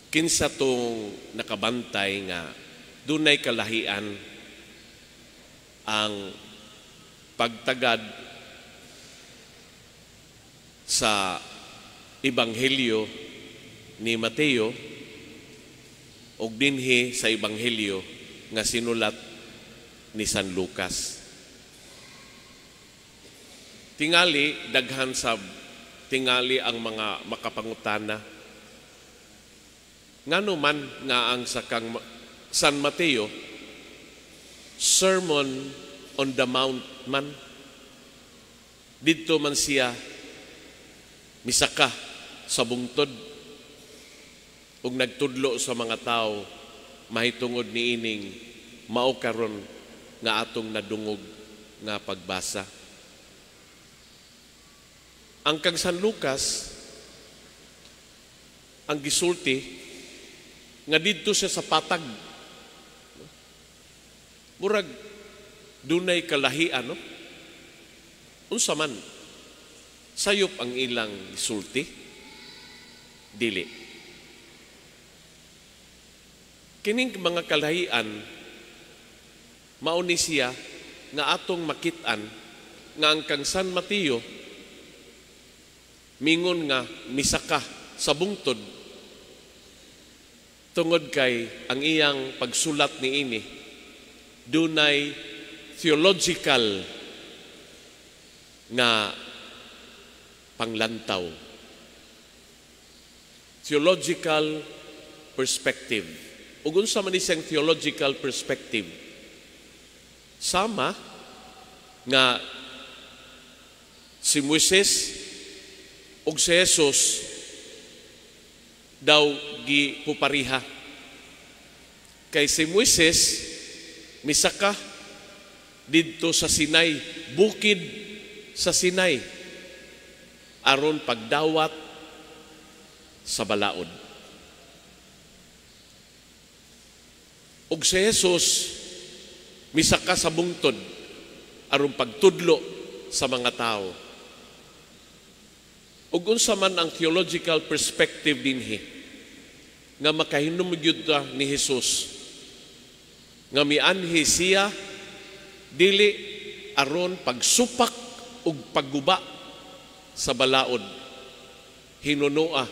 Kinsa tong nakabantay nga dunay kalahian ang pagtagad sa Ebanghelyo ni Mateo ug dinhi sa Ebanghelyo nga sinulat ni San Lucas? Tingali daghan sa tingali ang mga makapangutana, ngano man nga ang sa kang San Mateo, Sermon on the Mount man, didto man siya misaka sa bungtod ug nagtudlo sa mga tao mahitungod niining mao karon nga atong nadungog nga pagbasa? Ang kang San Lucas, ang gisulti nga didto siya sa patag. Murag dunay kalahian, no? Unsa man? Sayop ang ilang gisulti? Dili. Kining mga kalahian mao ni siya nga atong makit-an nga ang kang San Mateo mingon nga misaka sa bungtod tungod kay ang iyang pagsulat niini dunay theological nga panglantaw, theological perspective. Ug unsa man siyang theological perspective? Sama nga si Moises ug si Jesus daw gipupariha. Kay si Moises misaka didto sa Sinai, bukid sa Sinai, aron pagdawat sa balaod. Ug si Jesus misaka sa bungtod aron pagtudlo sa mga tao. Ug unsa man ang theological perspective dinhi nga makahinumdum gyud ta ni Jesus nga mianhi siya dili aron pagsupak ug pagguba sa balaod, hinunoa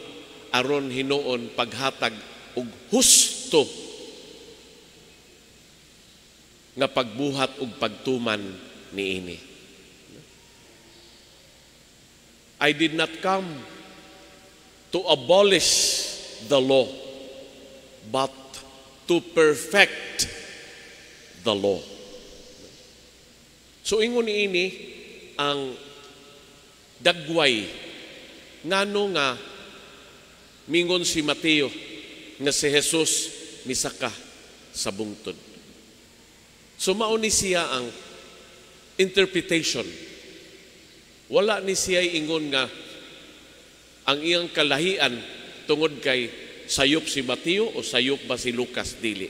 aron hinuon paghatag og husto nga pagbuhat ug pagtuman niini. I did not come to abolish the law, but to perfect the law. So ingon niini ang dagway ngano nga mingon si Mateo nga si Jesus misaka sa bungtod. So mao ni siya ang interpretation. Wala ni siya ingon nga ang iyang kalahian tungod kay sayop si Mateo o sayop ba si Lucas, dili.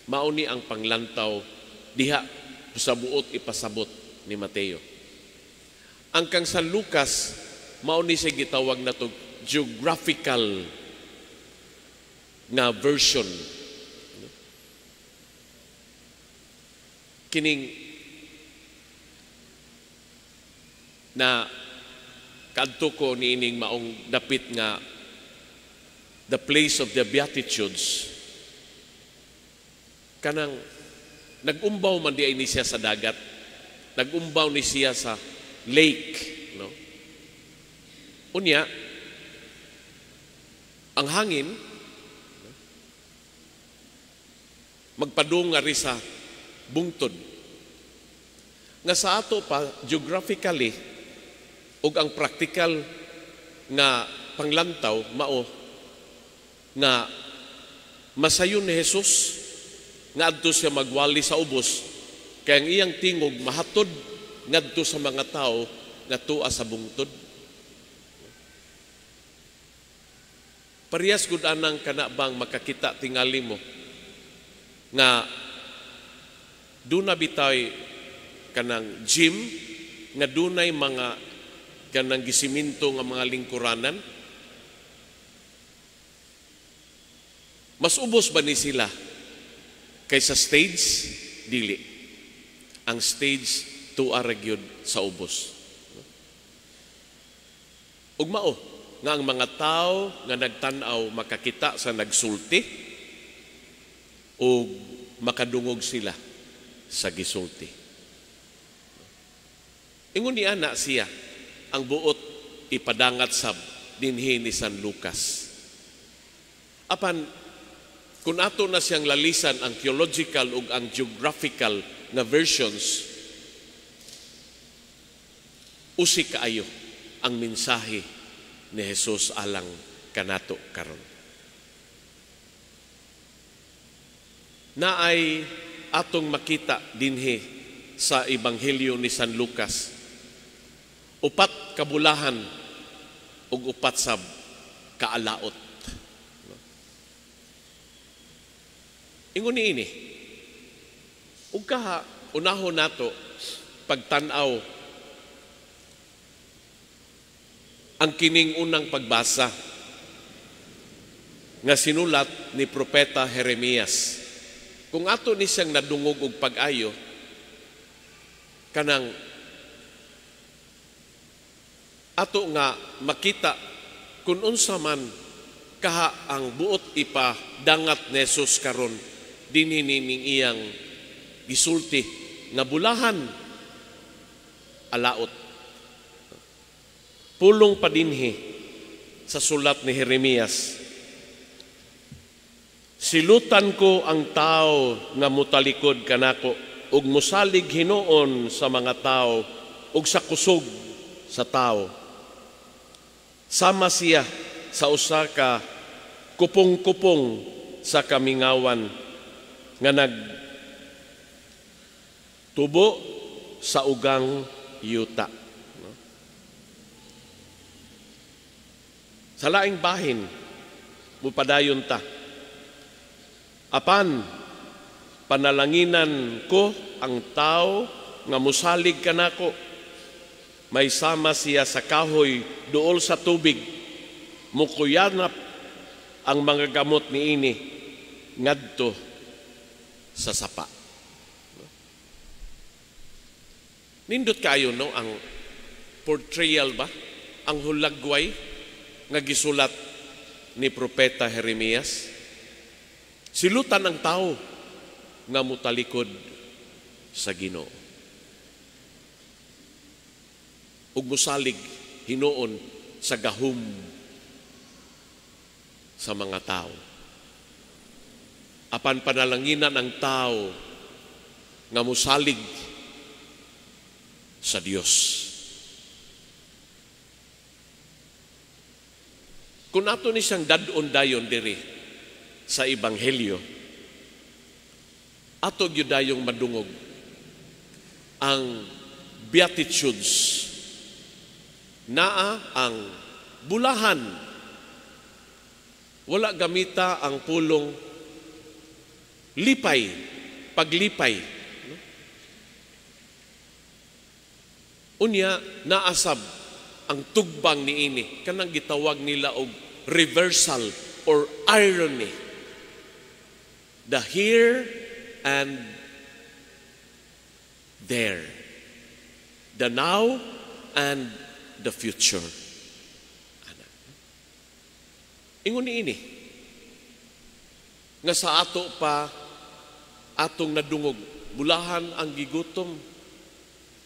Mao ni ang panglantaw diha sa buot ipasabot ni Mateo. Ang kang San Lucas, mao ni siya gitawag nato geographical nga version. Kining na kadto ko niining maong dapit nga the place of the Beatitudes, kanang nag-umbaw man di ay ni siya sa dagat, nag-umbaw ni siya sa lake, no? Unya ang hangin magpadung nga ri sa bungtod nga sa ato pa geographically ug ang practical nga panglantaw mao nga masayon ni Jesus nga adto siya magwali sa ubos kay ang iyang tingog mahatod ngadto sa mga tawo nga tua sa bungtod. Parehas gud anang kana bang makakita tingali mo nga duna bitay kanang gym nga dunay mga kanang gisiminto nga mga lingkuranan. Mas ubos ba ni sila kaysa stage? Dili. Ang stage tuwa ra gyud sa ubos. Ug mao nga ang mga tao nga nagtan-aw makakita sa nagsulti ug makadungog sila sa gisulti. Ingon ni ana siya ang buot ipadangat sab dinhi ni San Lucas. Apan kung ato na siyang lalisan ang theological ug ang geographical nga versions, usik kaayo ang mensahe ni Jesus alang kanato karon. Naay atong makita dinhi sa Ebanghelyo ni San Lucas, upat kabulahan ug upat sab kaalaot. Ingon niini, ug kaha unahon nato pagtan-aw ang kining unang pagbasa nga sinulat ni Propeta Jeremias. Kung ato ni siyang nadungog og pag-ayo, kanang ato nga makita kung unsa man kaha ang buot ipadangat ni Jesus karon dinhi ning iyang gisulti nga bulahan alaot. Pulong pa dinhi sa sulat ni Jeremias, silutan ko ang tao nga mutalikod kanako ug mosalig hinuon sa mga tao ug sa kusog sa tao. Sama siya sa usa ka kupong-kupong sa kamingawan nga nagtubo sa ugang yuta. Sa laing bahin, mupadayon ta. Apan, panalanginan ko ang tao nga musalig kanako. May sama siya sa kahoy duol sa tubig. Mukuyanap ang mga gamot niini ngadto sa sapa. Nindot kayo, no, ang portrayal ba? Ang hulagway nga gisulat ni Propeta Jeremias. Silutan ang tao nga mutalikod sa Ginoo ug mosalig hinuon sa gahum sa mga tao. Apan panalanginan ang tao nga mosalig sa Dios. Kung ato ni siyang dad-on dayon diri sa Ebanghelyo, ato gyud dayong madungog ang Beatitudes. Naa ang bulahan. Wala gamita ang pulong lipay, paglipay. Unya, naasab ang tugbang niini, kanang gitawag nila og reversal or irony. The here and there. The now and the future. Ana. Ingon niini nga sa ato pa atong nadungog, bulahan ang gigutom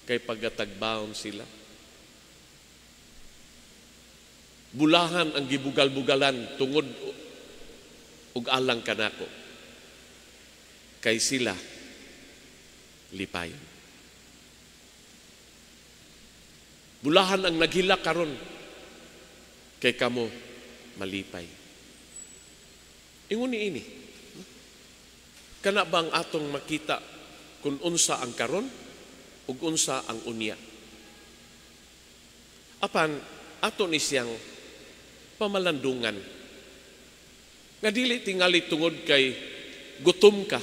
kay pagatagbaon sila. Bulahan ang gibugal-bugalan tungod ug alang kanako kay sila lipayon. Bulahan ang naghilak karon kay kamo malipay. Ingon niini, kana bang atong makita kung unsa ang karon ug unsa ang unya? Apan ato ni siyang pamalandungan nga dili tingali tungod kay gutom ka,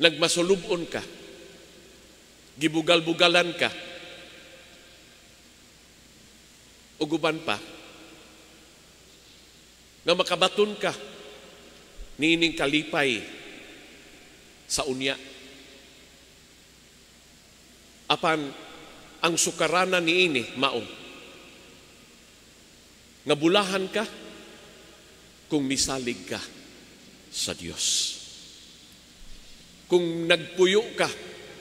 nagmasulubon ka, gibugal-bugalan ka, ug uban pa, Nga makabaton ka niining kalipay sa unya. Apan ang sukarana niini mao nga bulahan ka kung misalig ka sa Dios. Kung nagpuyo ka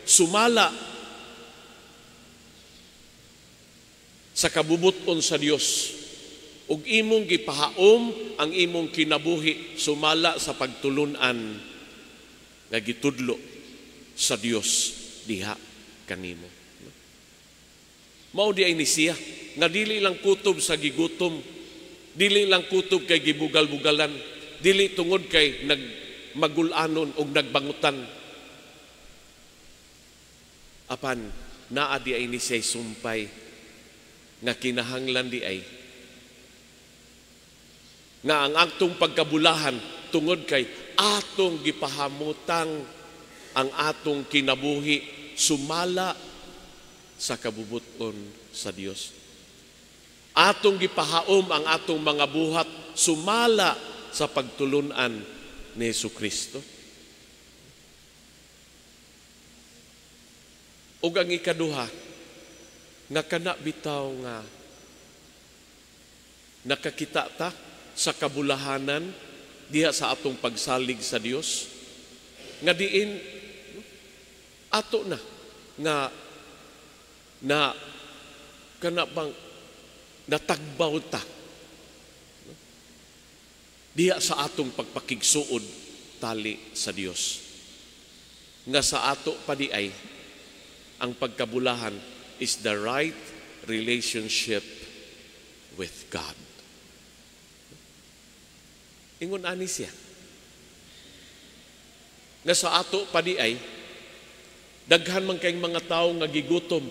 sumala sa kabubuton sa Dios ug imong gipahaom ang imong kinabuhi sumala sa pagtulun-an nga gitudlo sa Dios diha kanimo. Mao di ay ni siya nga dili lang kutob sa gigutom, dili lang kutob kay gibugal-bugalan, dili tungod kay nagmagulanon og nagbangutan. Apan naa di ay ni siya sumpay nga kinahanglan di ay nga ang atong pagkabulahan tungod kay atong gipahamutang ang atong kinabuhi sumala sa kabubuton sa Dios. Atong gipahaom ang atong mga buhat sumala sa pagtulunan ni Jesucristo. Ug ang ikaduha nga kana bitaw nga nakakita ta sa kabulahanan diha sa atong pagsalig sa Dios, nga diin ato na nga na kana bang natagbaw ta diha sa atong pagpakigsuod tali sa Dios, nga sa ato pa di ay ang pagkabulahan is the right relationship with God. Ingon ani siya nga sa ato pa di ay daghan man kayong mga tawo nga gigutom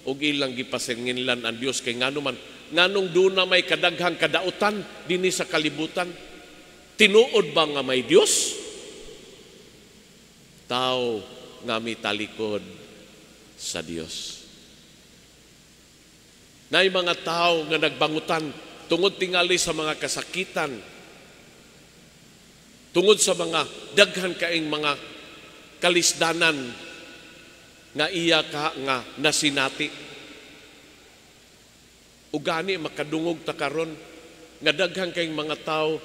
og ilang gipasinginlan ang Dios kay ngano man nganong duna may kadaghang kadautan dinhi sa kalibutan. Tinuod ba nga may Dios? Tao nga mitalikod sa Dios. Nay mga tao nga nagbangutan tungod tingali sa mga kasakitan, tungod sa mga daghan kaing mga kalisdanan nga iya ka nga nasinati. Ugani makadungog ta karon nga daghan kaing mga tao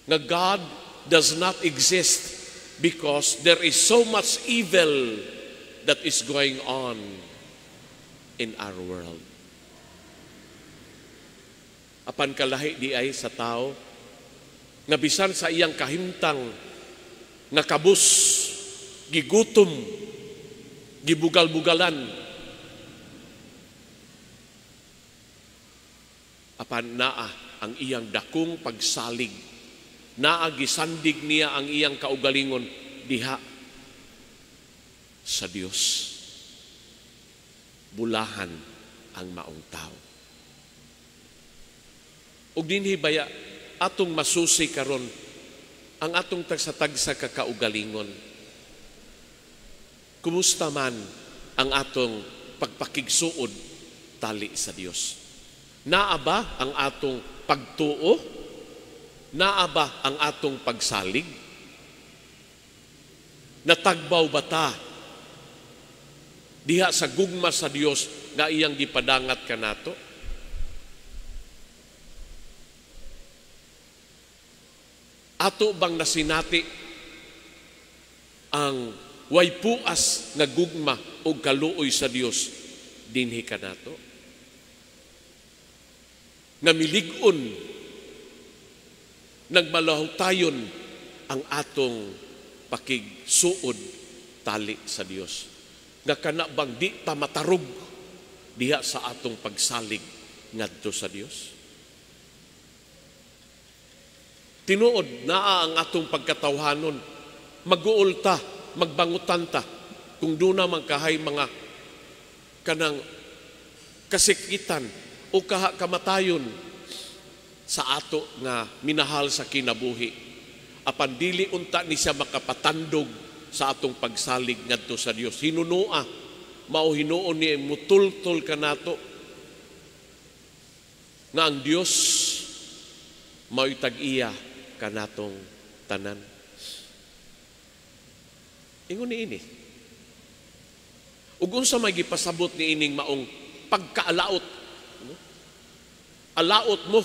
nga God does not exist because there is so much evil that is going on in our world. Apan kalahi di ay sa tao nga bisan sa iyang kahimtang nga kabus, gigutom, gibugal-bugalan, apan naa ang iyang dakong pagsalig, naa gisandig niya ang iyang kaugalingon diha sa Dios. Bulahan ang maong tao. Ug dinhi baya atong masusi karon ang atong tagsa-tagsa ka kaugalingon. Kumusta man ang atong pagpakigsuod tali sa Dios? Naa ba ang atong pagtuo? Naa ba ang atong pagsalig? Natagbaw ba ta diha sa gugma sa Dios nga iyang gipadangat kanato? Ato bang nasinati ang way puas nga gugma o kaluoy sa Dios dinhi kanato? Nga milig-on, nagmalahutayon ang atong pakigsuod tali sa Dios. Nga kana bang di ta matarog diha sa atong pagsalig ngadto sa Dios? Tinuod naa ang atong pagkatawhanon, mag-uol ta, magbangutan ta kung duna man kahay mga kanang kasikitan o kaha kamatayon sa ato nga minahal sa kinabuhi. Apan dili unta ni siya makapatandog sa atong pagsalig ngadto sa Dios. Hinunua, mao hinuon ni mutultol kanato nga ang Dios Mao'y tag-iya kanatong tanan. Ingon ni ini. Ug unsa may gipasabot ni ining maong pagkaalaot? No? Alaot mo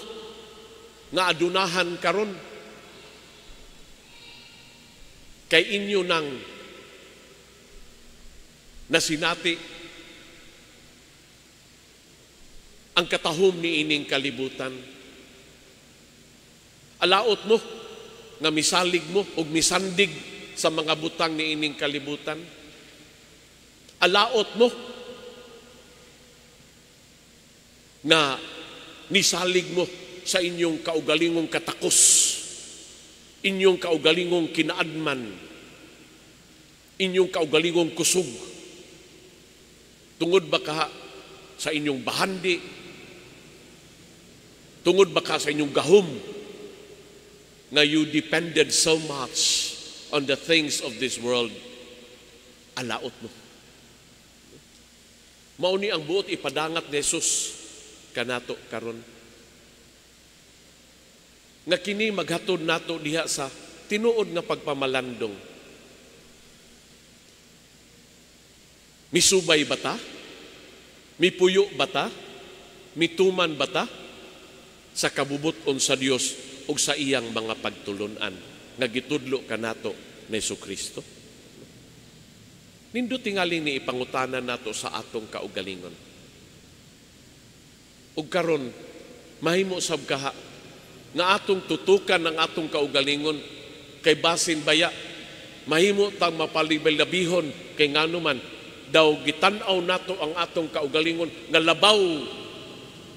nga adunahan karon kay inyo nang nasinati ang katahom ni ining kalibutan. Alaot mo nga misalig mo ug misandig sa mga butang ni ining kalibutan. Alaot mo nga nisalig mo sa inyong kaugalingong katakos, inyong kaugalingong kinaadman, inyong kaugalingong kusog. Tungod ba ka sa inyong bahandi? Tungod ba ka sa inyong gahom? Nga you depended so much on the things of this world. Alaot mo. Mauni ang buot ipadangat ni Jesus kanato karon. Nga kini maghatod nato diha sa tinuod nga pagpamalandong. Misubay ba ta? Mipuyo ba ta? Mituman ba ta? Sa kabubuton sa Dios ug sa iyang mga pagtulunan nga gitudlo kanato ni Jesucristo. Nindot tingali ni ipangutanan nato sa atong kaugalingon. Ug karon mahimo sab kaha nga atong tutukan ang atong kaugalingon kay basin baya mahimo tang mapalibalabihon kay nganuman daw gitan-aw nato ang atong kaugalingon nga labaw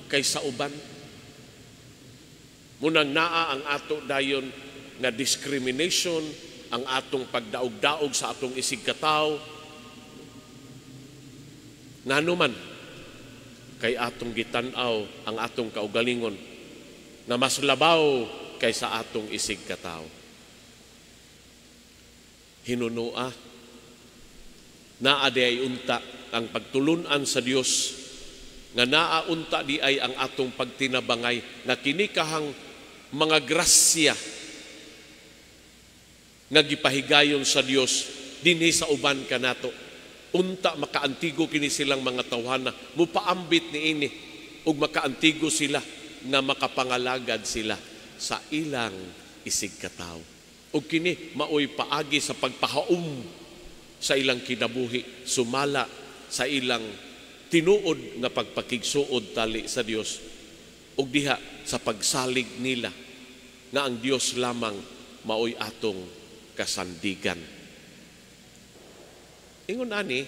kaysa uban. Munang naa ang ato dayon nga discrimination, ang atong pagdaog-daog sa atong isig katawo. Nganuman kay atong gitan-aw ang atong kaugalingon nga mas labaw kaysa atong isig katawo. Hinunua, naa di ay unta ang pagtulunan sa Dios, nga naa unta di ay ang atong pagtinabangay nga kini kahang mga grasya nga gipahigayon sa Dios dinhi sa uban kanato. Unta makaantigo kini silang mga tawhana, mupaambit niini ug makaantigo sila nga makapangalagad sila sa ilang isig katawo. Ug kini maoy paagi sa pagpahaom sa ilang kinabuhi, sumala sa ilang tinuod nga pagpakigsuod tali sa Dios ug diha sa pagsalig nila nga ang Dios lamang maoy atong kasandigan. Ingon ani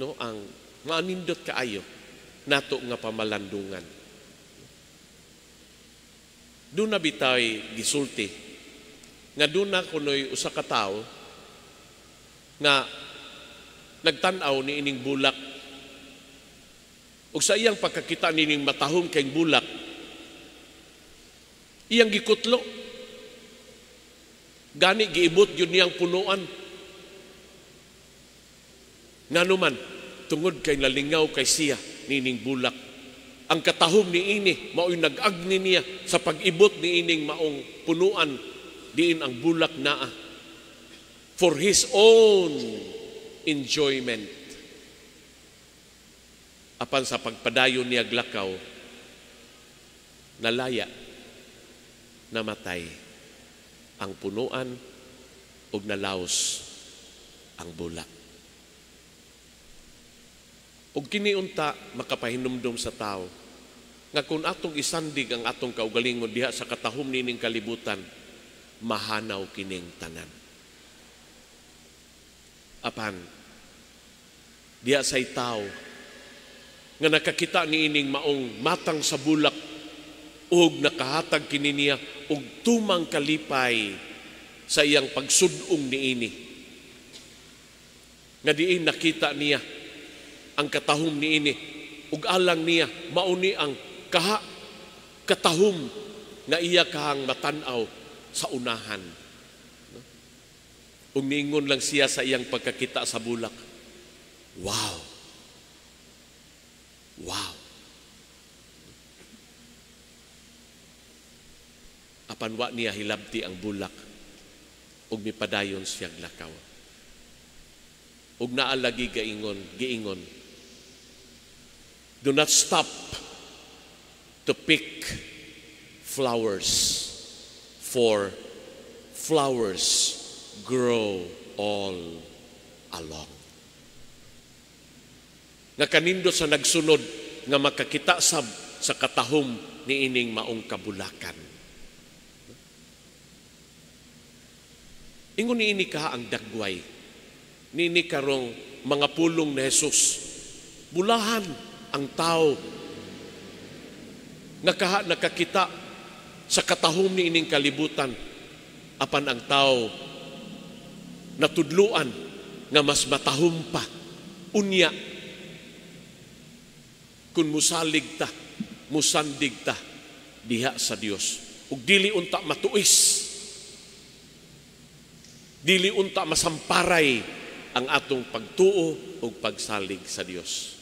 no ang maanindot kaayo nato nga pamalandungan. Doon na bitay gisulti nga doon na kunoy usa ka tawo nga nagtan-aw ni ining bulak. Ug sa iyang pagkakita nining matahom kay bulak, iyang gikutlo. Gani giibot yun niyang punuan. Nganuman, tungod kay nalingaw kay siya nining bulak. Ang katahom ni ini mao'y nag-agni niya sa pag-ibot ni ining maong punuan, diin ang bulak naa. For his own enjoyment. Apan sa pagpadayon niya glakaw, nalaya, namatay ang punuan ug nalaos ang bulak. Ug kini unta makapahinumdom sa tao nga kung atong isandig ang atong kaugalingon diha sa katahom nining kalibutan, mahanaw kining tanan. Apan diha say tao nga nakakita niining maong matang sa bulak ug nakahatag kini niya og tumang kalipay sa iyang pagsud-ong niini. Nga diin nakita niya ang katahom niini ug alang niya mauni ang kaha katahom nga iya kahang matan-aw sa unahan. No? Ug niingon lang siya sa iyang pagkakita sa bulak, wow! Wow! Apan wa niya hilabti ang bulak ug mipadayon siyang lakaw. Ug naa lagi giingon, "Do not stop to pick flowers, for flowers grow all along." Nga kanindot sa nagsunod nga makakita sab sa katahom niining maong kabulakan. Ingon niini ka ang dagway niini karong mga pulong ni Jesus. Bulahan ang tao nga kaha nakakita sa katahom niining kalibutan, apan ang tao natudluan nga mas matahom pa unya kung musalig ta, musandig ta diha sa Dios. Ug dili unta matuis, dili unta masamparay ang atong pagtuo ug pagsalig sa Dios.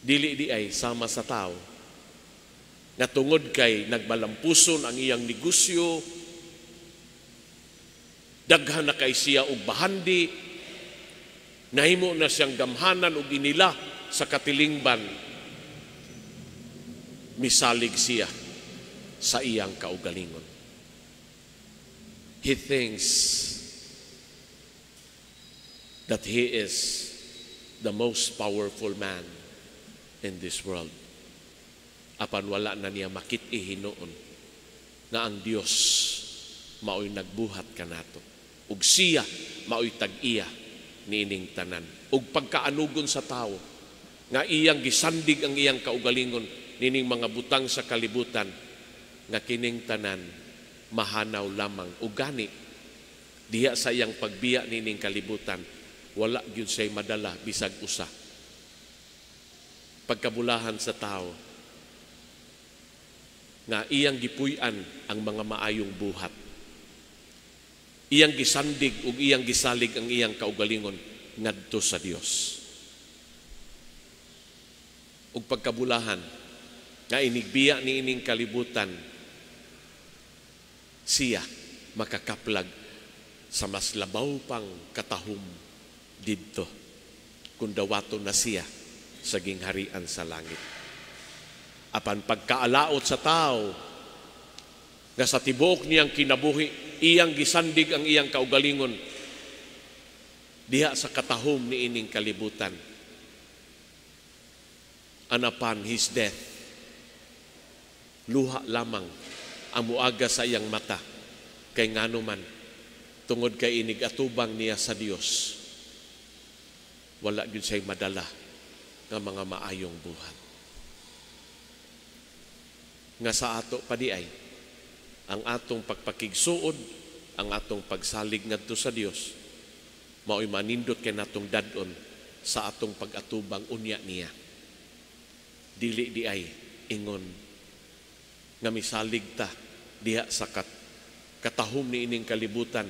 Dili di ay sama sa tao nga tungod kay nagmalampuson ang iyang negosyo, daghan na kay siya og bahandi, nahimo na siyang gamhanan og inila sa katilingban, misalig siya sa iyang kaugalingon. He thinks that he is the most powerful man in this world. Apan wala na niya makit-i hinuon nga ang Dios mao'y nagbuhat kanato. Ug siya mao'y tag-iya niining tanan. Ug pagkaanugon sa tawo nga iyang gisandig ang iyang kaugalingon nining mga butang sa kalibutan, nga kining tanan mahanaw lamang. Ug gani diha sa iyang pagbiya nining kalibutan, wala gyud siya'y madala bisag usa. Pagkabulahan sa tao nga iyang gipuy-an ang mga maayong buhat, iyang gisandig ug iyang gisalig ang iyang kaugalingon ngadto sa Dios. Ug pagkabulahan nga inigbiya niining kalibutan, siya makakaplag sa mas labaw pang katahom didto kung dawaton na siya sa gingharian sa langit. Apan pagkaalaot sa tao nga sa tibuok niyang kinabuhi iyang gisandig ang iyang kaugalingon diha sa katahom niining kalibutan, and upon his death, luha lamang ang muaga sa iyang mata, kay ngano man tungod kay inig atubang niya sa Dios, wala gyud siya'y madala nga mga maayong buhat. Nga sa ato pa di ay ang atong pagpakigsuod, ang atong pagsalig ngadto sa Dios, mao'y manindot kay natong dad-on sa atong pag-atubang unya niya. Dili di ay ingon nga misalig ta diha sa katahom niining kalibutan,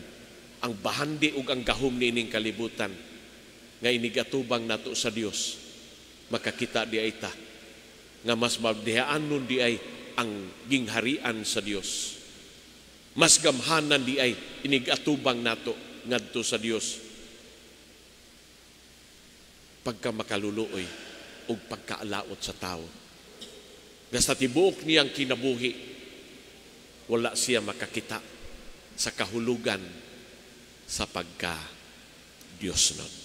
ang bahandi ug ang gahom niining kalibutan, nga inigatubang nato sa Dios, makakita di ay ta nga mas mabdihaanon nun di ay ang gingharian sa Dios. Mas gamhanan di ay inigatubang nato ngadto sa Dios pagka makaluluoy ug pagkaalaot sa tao. Nga sa tibuok niyang kinabuhi, wala siya makakita sa kahulugan sa pagka Diyos nun.